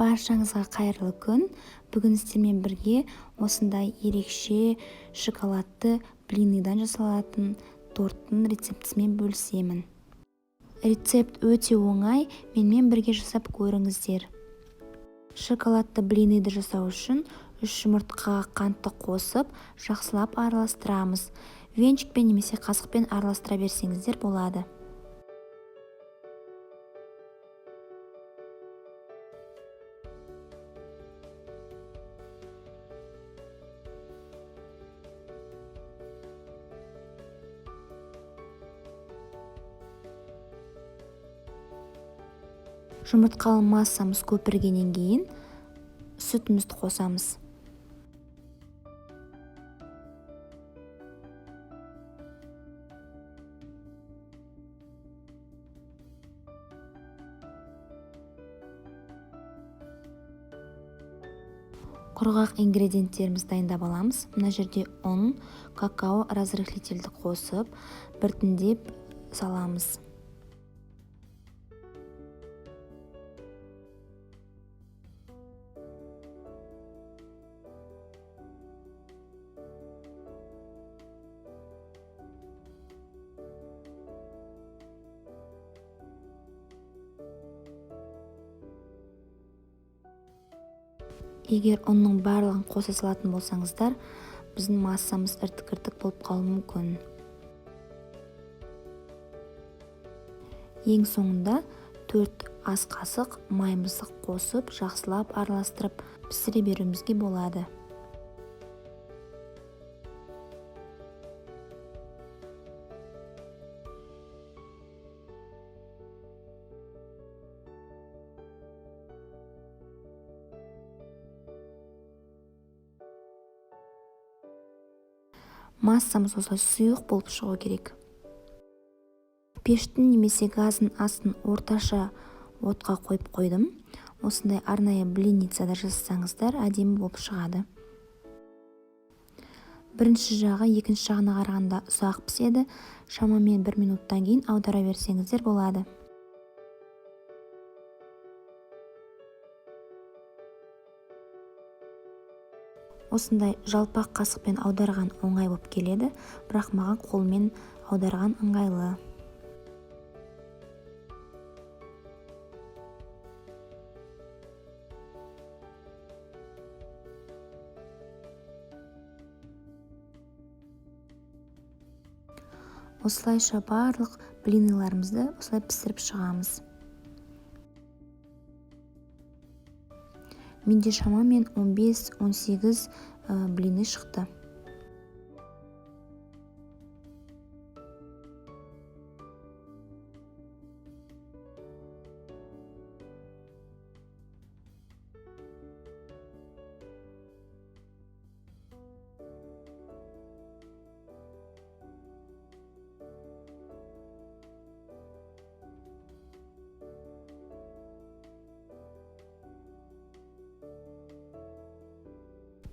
Баршаңызға қайырлы күн! Бүгін сіздермен бірге осындай ерекше шоколадты блиныдан жасалатын торттың рецептісімен бөлісемін. Рецепт өте оңай, менімен бірге жасап көріңіздер. Шоколадты блиныды жасау үшін 3 жұмыртқа қантты қосып, жақсылап араластырамыз. Венчикпен немесе қасықпен араластыра берсеңіздер болады. Жұмыртқалы массамыз көпіргеннен кейін сүтімізді қосамыз. Құрғақ ингредиенттерімізді дайындап аламыз. Мына жерде ұн, какао, разрыхлительді қосып, біртіндеп саламыз. Егер ұнның барлығын қоса салатын болсаңыздар, біздің массамыз іртік-іртік болып қалуы мүмкін. Ең соңында 4 ас қасық майымызды қосып, жақсылап араластырып, пісіре беруімізге болады. Массамыз осылай сұйық болып шығу керек. Пештің немесе газдың астын орташа отқа қойып қойдым. Осындай арнайы блинницада жасасаңыздар әдемі болып шығады. Бірінші жағы екінші жағына қарағанда ұзақ піседі. Шамамен 1 минуттан кейін аудара берсеңіздер болады. Осындай жалпақ қасықпен аударған оңай болып келеді, бірақ маған қолмен аударған ыңғайлы. Осылайша барлық блиныларымызды осылай пісіріп шығамыз. Менде шамамен 15-18 блины шықты.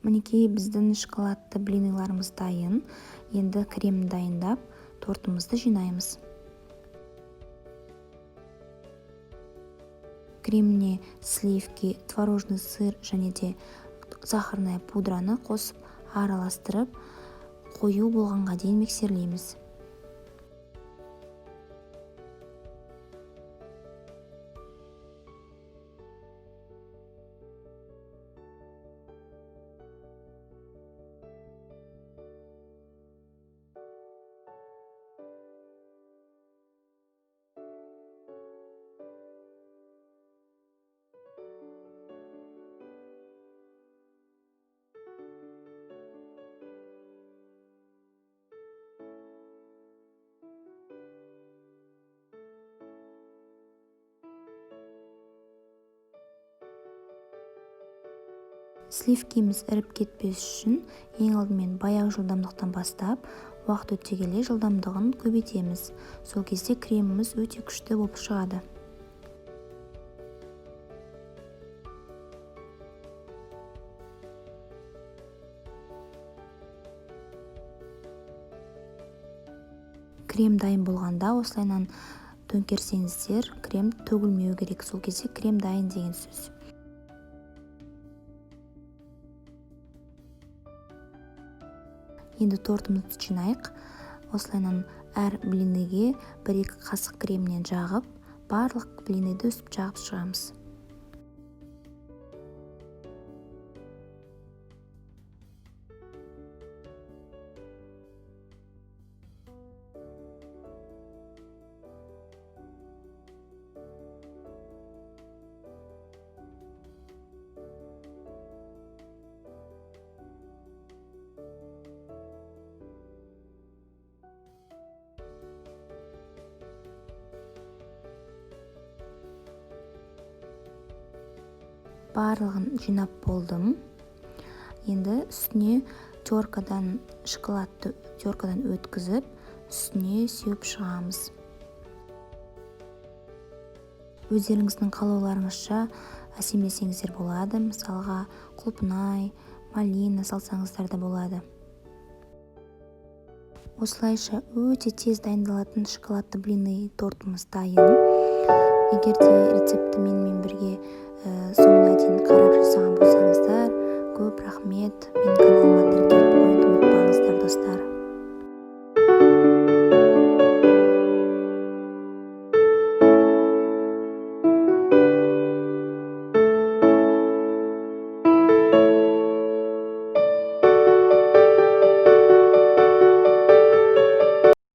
Мінекей біздің шоколадты блиныларымыз дайын. Енді крем дайындап, тортымызды жинаймыз. Креміне сливки, творожный сыр және де сахарная пудраны қосып араластырып, қою болғанға дейін миксерлейміз. Сливкиміз іріп кетпес үшін ең алдымен баяу жылдамдықтан бастап, уақыт өте келе жылдамдығын көбейтеміз. Сол кезде креміміз өте күшті болып шығады. Крем дайын болғанда осылайынан төңкерсеңіздер, крем төгілмеу керек. Сол кезде крем дайын деген сөз. Енді тортымызды жинайық. Осылайынан әр блиныге 1-2 қасық кремнен жағып, барлық блиныды өстіп жағып шығамыз. Барлығын жинап болдым. Енді үстіне теркадан шоколадты теркадан өткізіп, үстіне сеуіп шығамыз. Өздеріңіздің қалауларыңызша әсемдесеңіздер болады. Мысалға, құлпынай, малина салсаңыздар да болады. Осылайша өте тез дайындалатын шоколадты блины тортымыз дайын. Егер де рецептті менімен бірге соңына дейін қарап жасаған болсаңыздар, көп рахмет. Менің каналыма тіркеліп қоюды ұмытпаңыздар, достар.